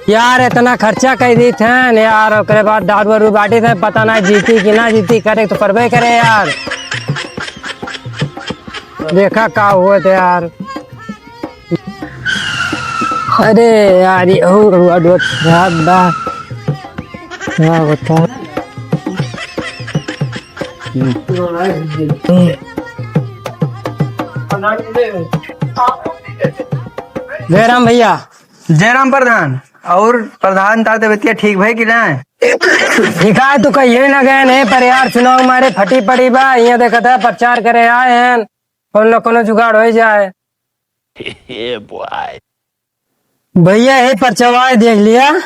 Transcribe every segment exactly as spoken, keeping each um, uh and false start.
यार, इतना खर्चा कर दी थे यार, ओकरे बाद दारू वारू बाटी थे, पता ना जीती कि ना जीती, करे तो परबे करे यार। देखा का हुआ थे यार। अरे यार, ये हो हुआ दो यार बा। क्या होता है? जयराम भैया। जयराम प्रधान। और प्रधान ता तबियतिया ठीक भाई कि ना? ठीक है, तू कहिए ना गए नहीं, पर यार चुनाव मारे फटी पड़ी बा, यहाँ देखा था प्रचार करे आए हैं, कौन ना कौन जुगाड़ हो जाए। भैया, ये परचवा देख लिया,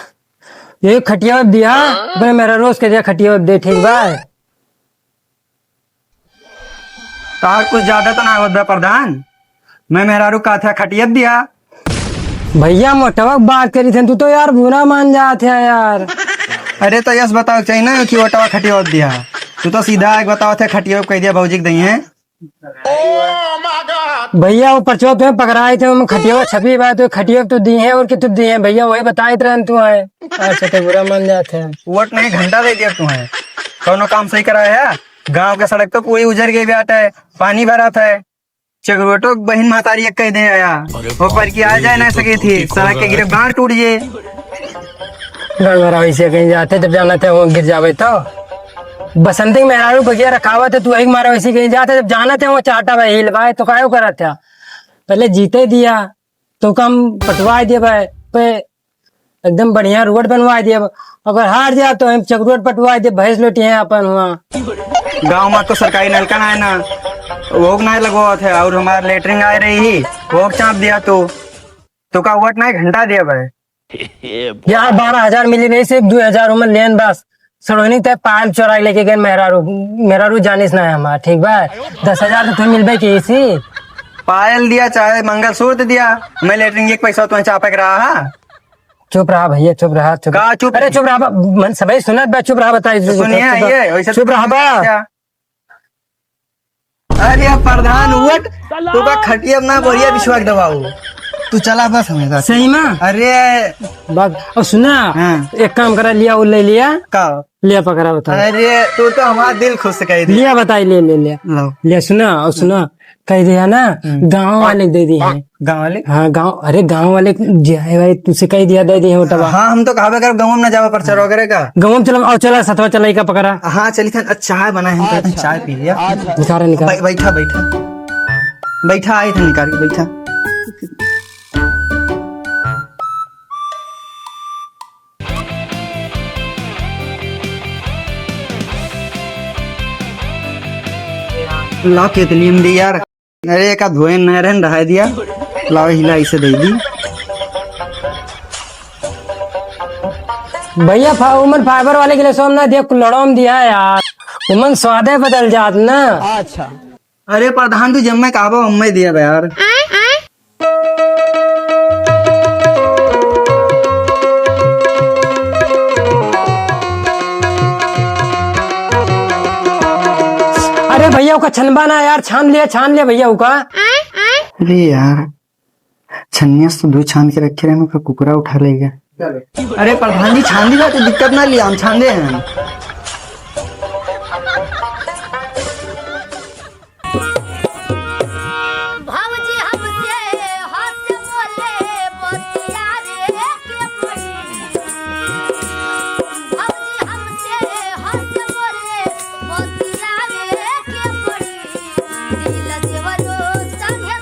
ये खटिया दिया, हाँ? भाई मेरा रोज के दिया खटिया दे, ठीक बा? तार कुछ ज्यादा तो ना होत बा प्रधान, मैं मेहरारू का था खटिया दिया। भैया, मोटवा बात करी थे, तू तो यार बुरा मान जात है यार। अरे तो यस बताओ चाहिए ना कि ओटवा खटिया दिया, तू तो सीधा एक बताओ थे खटिया कह दिया भौजी के दही है। भैया, वो परचवा तुम्हें पकड़ाए थे, उनमें खटिया छपी बा, तो खटिया तो दी है और कि तू दी है भैया, वही बताए रहन तू है। अच्छा, तो बुरा मान जात है। वोट नहीं, घंटा दे दिया तू है, कौनो काम सही कराया है? गांव का सड़क तो पूरी उजर गई बात है, पानी भरा था, चकरोटो बहिन महतारी एक कह दे आया, वो पर की आ जाए ना सके थी, सड़क के गिरे बांह टूट जाए। गड़बड़ा वैसे कहीं जाते, जब जाना थे वो गिर जावे तो। बसंती के मेहरारू बगिया रखावत है, तू एक मारा वैसे कहीं जाते, जब जाना थे वो चाटा भाई हिल भाई, तो काहे करत था? पहले जीते दिया, तो काम पटवा दिया भाई, पे एकदम बढ़िया रोड बनवा दिया। अगर हार जाए तो हम चकरोट पटवा दिया, भैंस लोटी है अपन हुआ। गाँव में तो सरकारी नलका ना है ना, वो ना लगवा थे, और हमारा लेटरिन आ रही ही, वो चाप दिया तो, तो का वोट ना घंटा दिया भाई। यार, बारह हजार मिली रही, सिर्फ दो हजार उमन लेन बस। सड़ोनी ते पायल चोराई लेके गए मेहरारू, मेहरारू जानिस ना है हमार, ठीक बा? दस हजार तो तुम्हें मिलबे की इसी। पायल दिया चाहे मंगलसूत्र दिया, मैं लेटरिन के पैसा तुम्हें चापक रहा है। चुप रहा भैया, चुप रहा, चुप का रहा। चुप अरे रही? चुप रहा बा-, मन सबई सुनत बा, चुप रहा, बताई, तो चुप, सुनिए, चुप, ये वैसे चुप रहा बा। क्या? अरे प्रधान, उठ, तू का खटिया ना बढ़िया विश्वास दबाओ। तू चला बस हमें साथ। सही में? अरे बात, और सुना, हाँ। एक काम करा, लिया, वो ले लिया। का? लिया, पकड़ा, बता। अरे, तू तो हमारा दिल खुश कर दिया। लिया, बताई, ले, ले, ले। लो। लिया, सुना, और सुना, कह दिया ना, हम्म। गाँव वाले के दे दिए हैं। गाँव वाले? हाँ, गाँव, अरे, गाँव वाले जे है भाई, तुझसे कह दिया, दे दिए हैं वोटवा। हाँ, हम तो कहा बगैर गाँव में ना जावे, प्रचार वगैरह का। गाँव में चलो, और चला, सतवा चला, का पकड़ा। हाँ, चली थन, अच्छा, चाय बनाए हैं, तो अच्छा। चाय पी लिया। अच्छा। निकाल, निकाल। बै-, बैठा, बैठा। बैठा, आई थन निकाल के, बैठा। ला, केतली में दे यार। अरे, एक आध धोए न रहन, रहा दिया। लाओ, हिला, इसे दे दी। भैया, फा-, उमन फाइबर वाले के लिए सोम ना दिया, कुल्हड़ों में दिया है यार। उमन स्वादे बदल जात ना। अच्छा। अरे प्रधान, तू जम्मे कहबो, हम्मे दिया बे यार। अरे भैया, ओका छनबा ना यार, छान लिया, छान लिया भैया ओका। अरे यार, छन्निया से तो दो छान के रखे रहन, ओका कुकुरा उठा लेगा। अरे प्रधान जी, छान दी बात, दिक्कत ना लिया, हम छान दे हैं। भौजी हमसे हंस बोले बतियावे के पड़ी। भौजी हमसे हंस बोले बतियावे के पड़ी। दिल देवरो संगे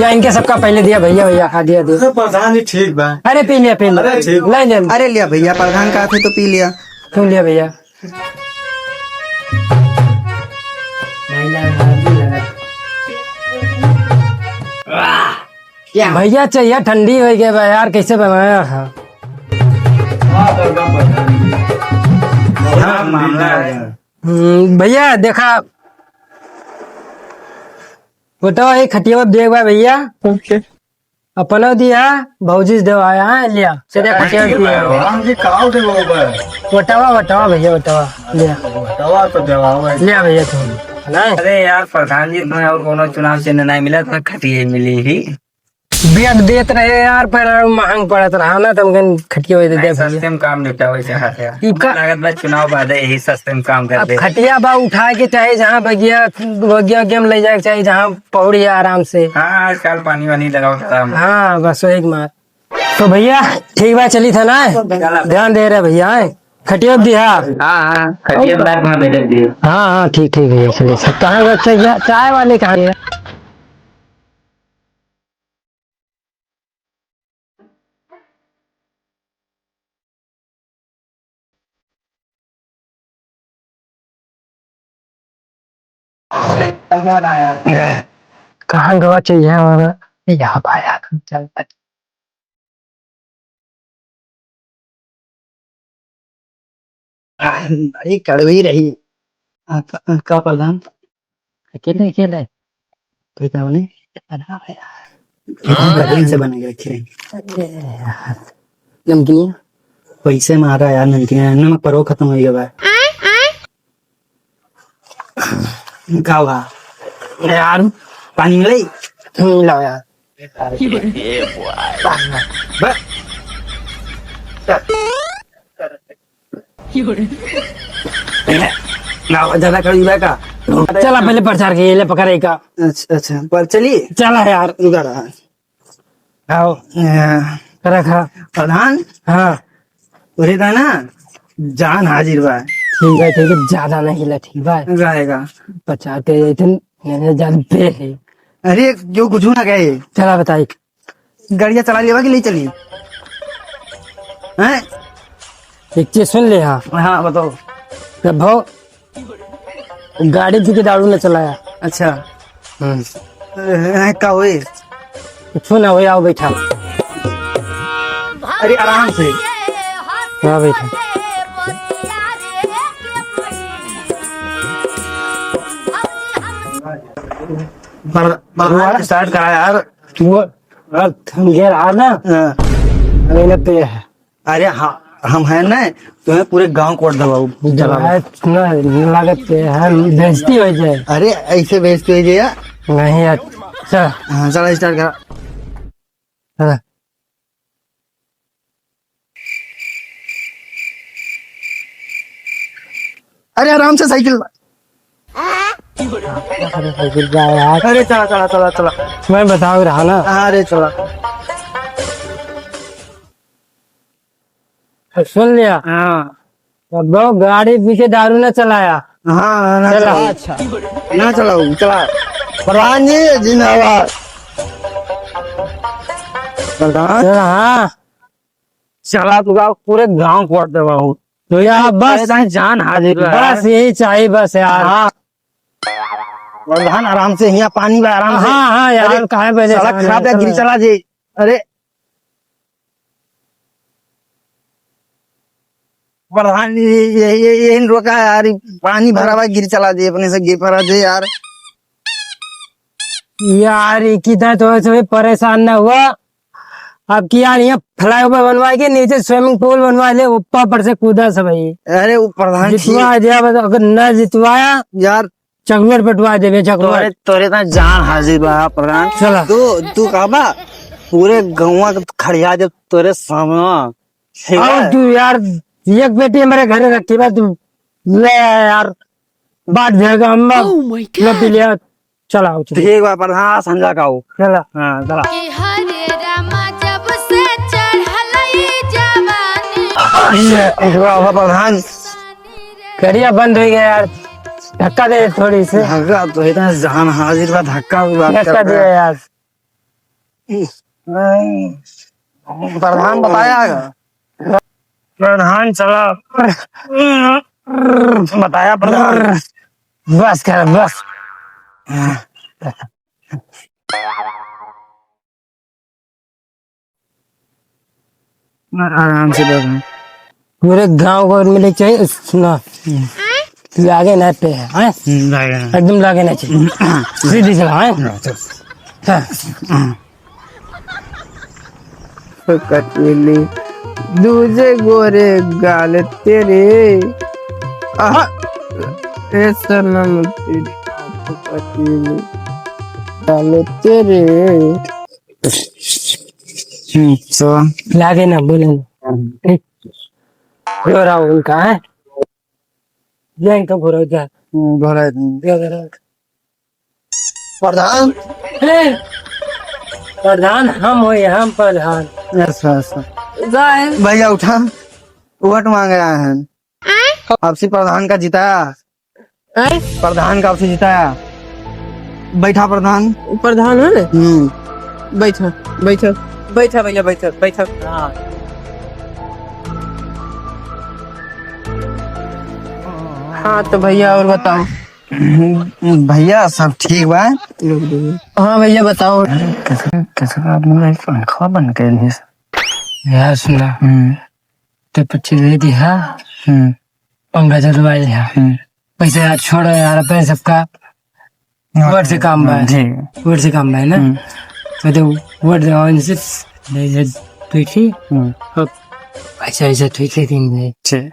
या इनके सबका पहले दिया भैया, भैया, हाँ, दिया, दिया। अरे प्रधान जी ठीक बा। अरे पी लिया, पी लिया। अरे ठीक। ले, ले, ले। अरे लिया भैया, प्रधान का थे तो पी लिया। क्यों लिया भैया? भैया चाहिए, ठंडी हो गई बा यार, कैसे बनाया है? हम्म, भैया देखा, वो तो एक खटिया देख बा भैया। OK। अपनो दिया, भौजी से देवाया, हाँ, लिया। सीधे खटिया दिया। हम जी काव दे वो बा। वटावा, वटावा भैया, वटावा। लिया। वटावा तो देवावा है। लिया भैया तुम। ना? अरे यार, प्रधान जी, तुम्हें और कोनो चुनाव चिन्ह नहीं मिला, तो खटिया ही मिली ही। बेग देत रहे यार, पर महंग पड़त रहा ना, तो हम कहन खटिया वही दे दे नहीं, भैया। सस्ते में काम निपटावे चाहत है। ई का? लागत बा चुनाव बाद यही सस्ते में काम कर अब दे। खटिया बा उठाए के चाहे जहाँ बगिया, बगिया, बगिया में ले जाए के चाहे जहाँ पौड़ी आराम से। हाँ, आजकल पानी वानी लगाओ आराम। हाँ, बस वही के मार। तो भैया, ठीक बा, चली था ना? चला। ध्यान दे रहे भैया, हैं? खटिया दिया। हाँ, हाँ, खटिया और बैठ वहाँ बैठ दिए। हाँ, हाँ, ठीक, ठीक भैया, चलिए। सब कहाँ गए? चाय, चाय वाले कहाँ गए? कहाँ गवा चाहिए हमारा? यहाँ पाया था, चल। आ, बड़ी कड़वी रही। आ, का, का प्रधान? अकेले, अकेले। कोई काम नहीं? अरे, हाँ यार। कितनी बढ़िया से बना के रखे हैं। अरे यार। नमकीनिया? पैसे मारा यार, नमकीनिया। नमक परो खत्म हो गया भाई। का हुआ? यार, पानी मिलाई? हम्म, लाओ यार। बस। ना, ज्यादा कड़वी बा का? चला, पहले प्रचार के, ये ले पकड़े का। अच्छा, अच्छा, पर चली। चला यार। रुका रहा। आओ। ए, रखा। प्रधान? हाँ। उरे का ना, जान हाजिर बा। ठीक है, ठीक है, ज्यादा नहीं ला, ठीक बा? रहेगा। बचा के इतन, मैंने जान दे है। अरे, जो कुछ ना कहे। चला बताई। गाड़िया चला लेवा कि नहीं चली? हैं? एक चीज सुन ले, हाँ। हाँ, बताओ। जब भाव गाड़ी पी के दारू न चलाया। अच्छा। हम्म। ए, का होई? कुछ ना होई, आओ बैठा। अरे, आराम से। हाँ, बैठा। पर, पर स्टार्ट करा यार। वो, थम गेर आ ना। हाँ। अरे, ना पे है। अरे हाँ, हम हैं ना, तुम्हें पूरे गांव कोट दबाऊ। चला। ना, ना लागत के है, बेइज्जती हो जाए। अरे, ऐसे बेइज्जती हो जाए? नहीं यार, चल। हाँ, चला, स्टार्ट करा। हाँ। अरे, आराम से साइकिल। अरे, साइकिल का है यार? अरे, चला, चला, चला, चला। मैं बताओ रहा ना। अरे, चला। सुन लिया? हाँ। अब गाड़ी पीछे दारू ना चलाया। हाँ, ना चला। चलाऊ। अच्छा। ना चलाऊ, चला। प्रधान जी, जिंदाबाद। प्रधान। चला, हाँ। चला, तू का पूरे गांव कोट देवा हूँ। तो यार, बस। अरे, ताई जान हाजिर है। बस यही चाहिए, बस यार। हाँ। प्रधान, आराम से, यहाँ पानी बा, आराम से। हाँ, हाँ, यार, अरे, काहे पहले सड़क खराब है, गिर चला जे। अरे, प्रधान जी, ये, ये, ये इन रोका यार, पानी भरा हुआ, गिर चला जे, अपने से गिर पड़ा जे यार। यार, ये कितना तो ऐसे भी परेशान ना हुआ। अब की यार, यहाँ फ्लाईओवर बनवा के नीचे स्विमिंग पूल बनवा ले, ऊपर पर से कूदा सब है। अरे, वो प्रधान जी जितवा दिया, बस अगर ना जितवाया, यार, चकलेट बंटवा देबे, चकलेट। तोरे, तोरे ता जान हाजिर बा, प्रधान। चला। तू, तू का बा? पूरे गौवा के खड़िया देब तोरे सामने। ठीक अब है? तू यार, एक पेटी हमारे घरे रखी बा, तू ले आ यार। बात भेगा अम्मा। Oh my God। ले पी लिया। चला, आओ, चला। ठीक बा, प्रधान, संझा का हो। चला। हाँ, चला। कि हरे रामा जब से चढ़ल ई जवानी। ये, एक बार प्रधान। करिया बंद हो गया यार, धक्का दे थोड़ी से। धक्का तो इतना जान हाजिर बा, धक्का भी बात धक्का करता दिया है। यार। प्रधान बताया है। प्रधान चला। बताया प्रधान। बस कर, बस। आराम से बैठ। पूरे गांव को मिले चाहिए, सुना। हम्म। लागे ना पे है, हैं? हम्म, लागे ना। एकदम लागे ना चाहिए। हम्म। सीधी चला, हैं? हाँ, चल। हाँ। हम्म। कटीली दूजे गोरे गाल तेरे। आहा। ए सनम तेरी आंखों का तेल डालो तेरे। हम्म, so? लागे ना, बोले ना। हम्म। ठीक। रो रहा हूँ उनका, हैं? जाए तो घोड़ा जा। हम्म, घोड़ा। जा, घोड़ा। प्रधान? ए, प्रधान हम होई, हम प्रधान। अच्छा, अच्छा। जाए। भैया उठा, वोट मांग रहा है। आपसी प्रधान का जिताया। आय? प्रधान का आपसी जिताया। बैठा प्रधान। प्रधान है ना? हम्म। बैठा, बैठा, बैठा भैया, बैठा, बैठा। हाँ। हाँ, तो भैया और बताओ। भैया सब ठीक बा? हाँ भैया बताओ। अरे, कैसे, कैसे आदमी का पंखा बंद कर दिया? यार सुना। हम्म। तो पच्चीस दे दी, हाँ? हम्म। पंखा चलवाई है। हम्म। पैसा यार छोड़ो यार, अपन सबका हाँ, वोट से काम बा। जी। वोट से काम बा, है ना? हम्म। तो दे, वोट दे, और इनसे दे, दे, दे, ठीक? हम्म। अब ऐसा, ऐसा ठीक है, दिन में। ठीक।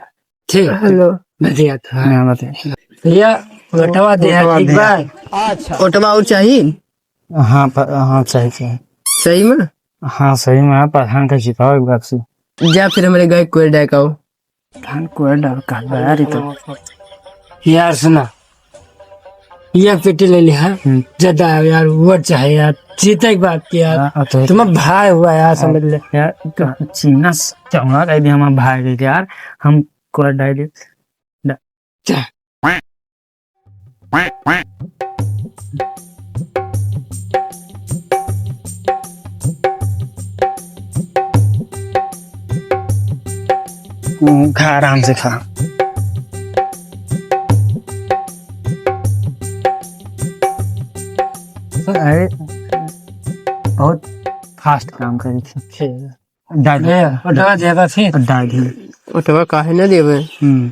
ठीक। हेलो। बतिया था। हाँ, बतिया। भैया, वोटवा दे, वोटवा ठीक दे। बा? अच्छा। वोटवा और चाहिए? हाँ, प-, हाँ, चाहिए, चाहिए। सही में? हाँ, सही में, हाँ, प्रधान का जिताओ एक बार से। जा फिर हमारे गाय को डाकाओ। धान कोयर डाल का बा यार, ई तो। यार सुना, ये पेटी ले लिहा, हम्म। ज्यादा यार, वोट चाहे यार, जीते के बात की यार। हाँ, हाँ, तो तुम्हारा भाई हुआ यार, हाँ, समझ ले। यार, तो चीना से चौड़ा कह दिया हमारा भाई के यार, हम कोयर डाल दे। दा-, जा। हम्म, खा, आराम से खा। अरे, बहुत fast काम करी थी। डाल दे। ए, ओटवा देबा फिर? डाल दे। ओटवा काहे न देबे? हम्म।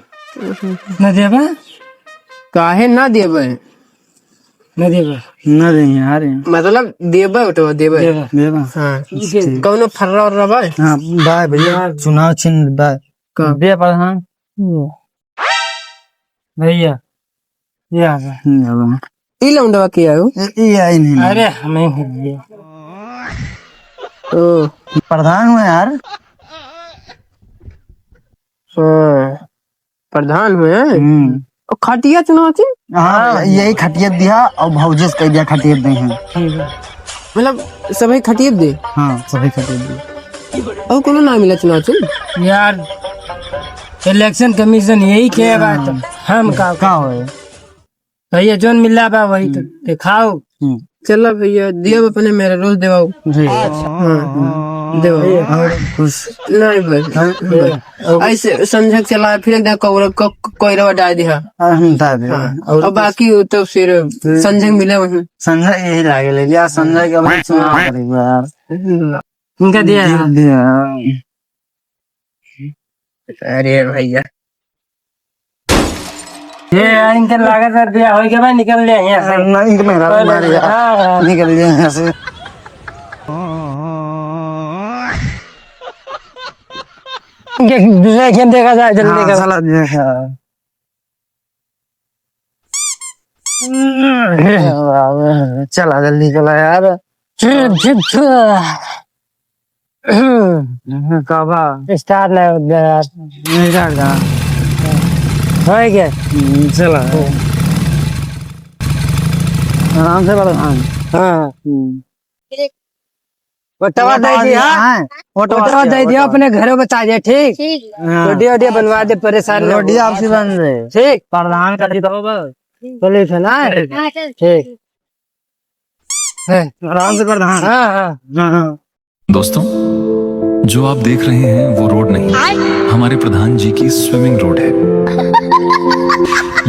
न देबा? काहे न देबे? न देबा? न देंगे यार। मतलब देबे ओटवा, देबे। देबा। देबा। हाँ। ठीक। कौनो फर्रा उर्रा बा? हाँ, बा भैया, यार। चुनाव चिन्ह बा। का? बे प्रधान। भैया, ये आ गए। हम्म, आ गए। ई लौंडवा के आयो? ए, ई आई नहीं। अरे, हमें हो गया। ओ। प्रधान हुए यार। हाँ, प्रधान हुए हैं? हम्म। और खटिया चुनाव थी? हाँ, यही खटिया दिया और भौजी से कह दिया खटिया दे हैं। ठीक है। मतलब, सभी खटिया दे? हाँ, सभी खटिया दे। और कोनो ना मिला चुनाव चिन्ह? यार, election commission यही के बात, हाँ। हम का का होए? भैया, जोन मिला बा, वही तो हम्म। दिखाओ। हम्म। चलो भैया, दियो अपने मेरे रोज देवाओ। जी। हाँ, हाँ, देवाओ। भैया, और कुछ? नहीं भाई, हाँ, बस। भैया, और ऐसे संझक चला, फिर एक दाव कोइर-, को-, कोइरवा डाल दिया। हाँ, हम डाल दिया। हाँ, और और कुछ? बाकी वो तो फिर हम्म। संझक मिले वहीं। संझक यही लागे ले, या संझक के अभी चुनाव करेगा यार। हम्म। उनका दिया है। दिया। अरे भैया। ये यार, इनके लागत है, बिया हो गया भाई, निकल ले यहाँ से। नहीं, इनके मेहरारू मारे यार। हाँ, हाँ। निकल ले यहाँ से। इनके दूसरा खेल देखा जाए, जल्दी हाँ, निकल। चला, देखा। चला, जल्दी चला यार। का बा? Start नहीं होता यार। नहीं start का? होए क्या? हम्म, चला। आराम से बढ़ा। हाँ। हाँ। हम्म। ओटवा दे दिया। हाँ, ओटवा ओटवा दे दिया, ओटवा। अपने घरों बता दिया, ठीक? ठीक। हाँ। रोटी वोटी बनवा दे, परेशान ना हो। रोटी आपसी बन रहे। ठीक। प्रधान का जिताओ बस। चलिए, फिर ना? हाँ, चल। ठीक। है। आराम से प्रधान। हाँ, हाँ। हाँ, हाँ। दोस्तों, जो आप देख रहे हैं, वो रोड नहीं, हमारे प्रधान जी की swimming road है।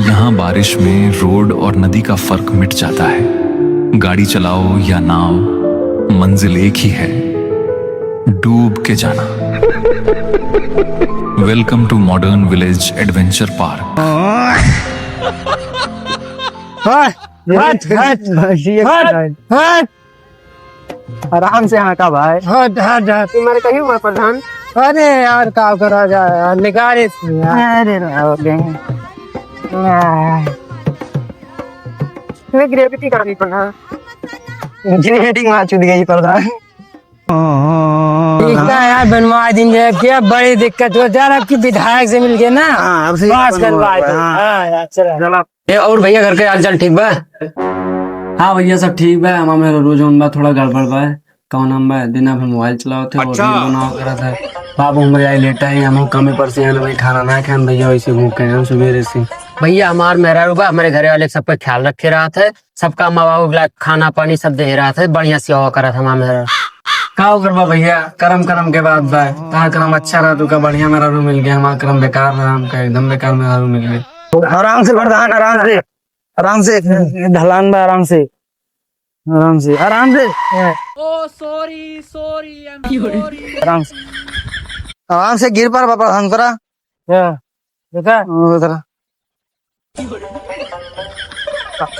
यहाँ बारिश में रोड और नदी का फर्क मिट जाता है। गाड़ी चलाओ या नाव, मंजिल एक ही है, डूब के जाना। Welcome to Modern Village Adventure Park। हट, हट, हट, हट, हट। आराम से हाँका भाई। हट, हट, हट। तुम्हारे कहीं हुआ प्रधान? अरे यार, का करा जाए यार, निकाले थे यार। अरे राम रे। तुम्हें gravity कहाँ नहीं पड़ा? Gravity वहाँ छूट गई प्रधान। ठीक है यार, बनवा दिन जाए, क्या बड़ी दिक्कत हो यार, आपकी विधायक से मिलके ना हाँ, अब से पास बनवा करवा दो। हाँ। हाँ यार, चला। चला। ए, और भैया, घर के हाल चाल ठीक बा? हाँ भैया, सब ठीक बा। हमार मेहरारू जौन बा, थोड़ा गड़बड़ बा। कौन नाम बा, दिना भर मोबाइल चलावत है, अच्छा। Reel बनावा करत है। बाबू हमरे आई लेटा है, हमहू कमे परेशान भाई, खाना ना खाएन भैया, वैसे भूखे हैं हम सुबेरे से। भैया, हमार मेहरारू बा, हमरे घरे वाले सबका ख्याल रखे रहत है, सबका माँ बाबू ला खाना पानी सब दे रहत है, बढ़िया सेवा करत है हमार मेहरारू। का करबा भैया, करम करम के बात बा। तार करम अच्छा रहा, तुका बढ़िया मेहरारू मिल गया, हमार करम बेकार रहा, हमका एकदम बेकार मेहरारू मिल गया। आराम से प्रधान, आराम से, आराम से, ढलान बा, आराम से। आराम से, आराम से। Oh, sorry, sorry, I'm sorry। आराम से, आराम से गिर पर बाबा, हम तोरा। क्या? देखा? ओ, तोरा।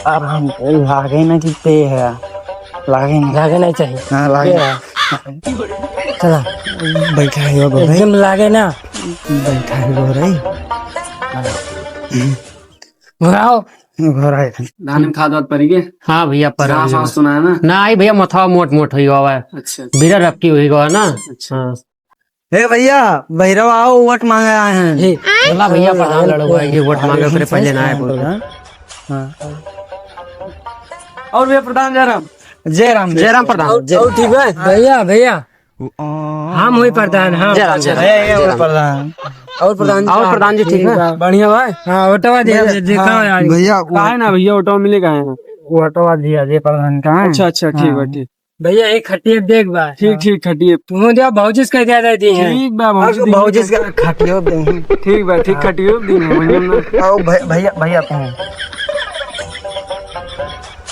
आराम से, लागे ना कि पे है। लागे ना। लागे नहीं चाहिए। हाँ, लागे। पे है। चला। बैठा है, बाबा। एकदम लागे ना। बैठा है, बाबा रे। घुराओ। घुराए। धान में खाद वाद पड़ी गए? हाँ भैया, पर घास वास तो ना है ना? ना, आई भैया, मथवा मोट मोट हुई हुआ है। अच्छा। बीरा रपटी हुई हुआ है ना? अच्छा। हाँ। हे भैया, भैरव आओ, वोट मांगे आए हैं। हे, बोला भैया, प्रधान लड़ो भाई, ये वोट मांगे, ओकरे पहले ना आए बोल। हाँ। और भैया, प्रधान जय राम। जय राम, जय राम प्रधान। और, जय और ठीक है? भैया, भैया, हम हुई प्रधान, हाँ। जय राम, जय राम। ए, ए, जय राम। प्रधान। और प्रधान जी, और प्रधान जी ठीक है? बढ़िया भाई। हाँ, वोटवा दिया, भैया, देखा हाँ, यार। भैया, वो काहे ना भैया, वोटवा मिले काहे ना? वोटवा दिया, दे प्रधान का है। अच्छा, अच्छा, ठीक बा, हाँ। ठीक। भैया, एक खटिया देख बा। ठीक, ठीक, खटिया। तुम दिया, भौजी से कह दिया, दे दी है। ठीक बा, भौजी और दी भौजी है। से खटिया दे। ठीक बा, ठीक, हाँ। खटिया दी है, भैया ना। आओ, भै-, भैया, भैया, तुम।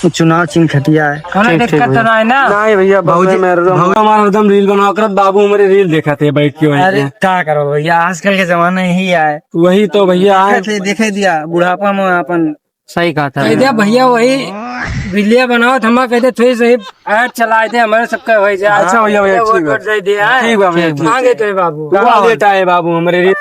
चुनाव चिन्ह खटिया है। कौनो ठीक, ठीक दिक्कत तो भैया। ना है ना? नहीं भैया, बाबूजी, बाबूजी, मैं हरदम, बाबू हमारा हरदम reel बनावा करत, बाबू हमारे reel देखत है बैठ के वहीं अरे, पे। का करो भैया, आजकल के जमाना यही है। वही तो भैया, आए। देखे थे, देखे दिया, बुढ़ापा में अपन। सही कहा था। कह दिया भैया, वही reel बनावा था, हम कह दे, थोड़ी सी ad चला दे, हमारे सबका हो जाए। अच्छा भैया, भैया, वोट, ठीक है। वोट दे दिया है। ठीक बा भैया, ठीक। मांगे तो है बाबू। वाह, बेटा है बाबू हमारे reel।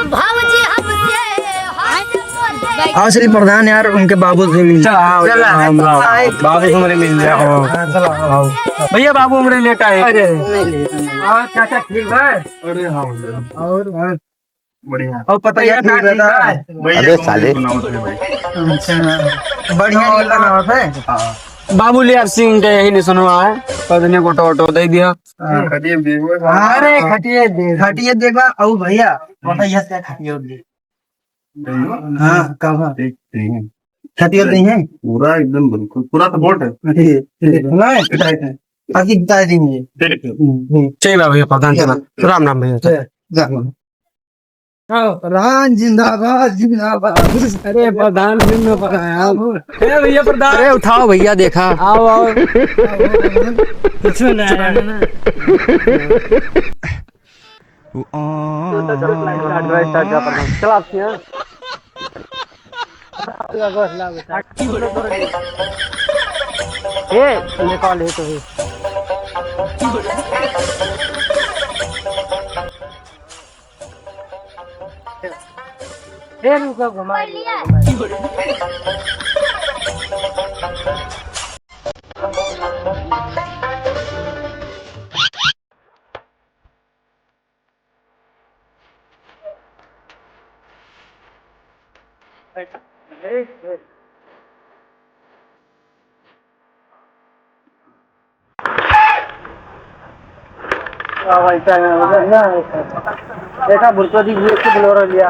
भौजी हमसे हंस बोले। हाँ, श्री प्रधान यार, उनके बाबू से मिल चल, आओ, चल, आओ, आओ, आओ। बाबू से हमरे मिल जाओ। हाँ, चलो, आओ। भैया, बाबू हमरे लेटा है। अरे, नहीं, नहीं, नहीं। और चाचा ठीक है? अरे हाँ भैया। और, और बढ़िया। और पता भैया, क्या ठीक रहता है? भैया, अबे साले। अच्छा, बढ़िया reel बनावत है। हाँ। बाबू लियार सिंह के यही निसनवा है, पदने को टोटो दे दिया। हाँ, खटिए देखो। अरे, खटिए दे। खटिए देखा, औ भैया, पता यह से खटिए दे। हाँ, कहाँ? एक, एक। खटिए दे हैं? पूरा एकदम बिल्कुल, पूरा तो बोट है। खटिए, खटिए। नहीं, खटाई है। बाकी बता देंगे। ठीक है। हम्म, हम्म। ठीक बा भैया, प्रधान जी, राम राम भैया। जय, जय। प्रधान जिंदाबाद, जिंदाबाद। अरे प्रधान जी ने बनाया। ए भैया प्रधान। अरे उठाओ भैया, देखा। आओ, आओ। कुछ ना। चला, चला, चला, प्रधान। चला, आप यहाँ। ए, निकाल, ये तो है। ए, रुको, घुमा लिया। देखा, भुरको दी, ये खुद लो रह लिया।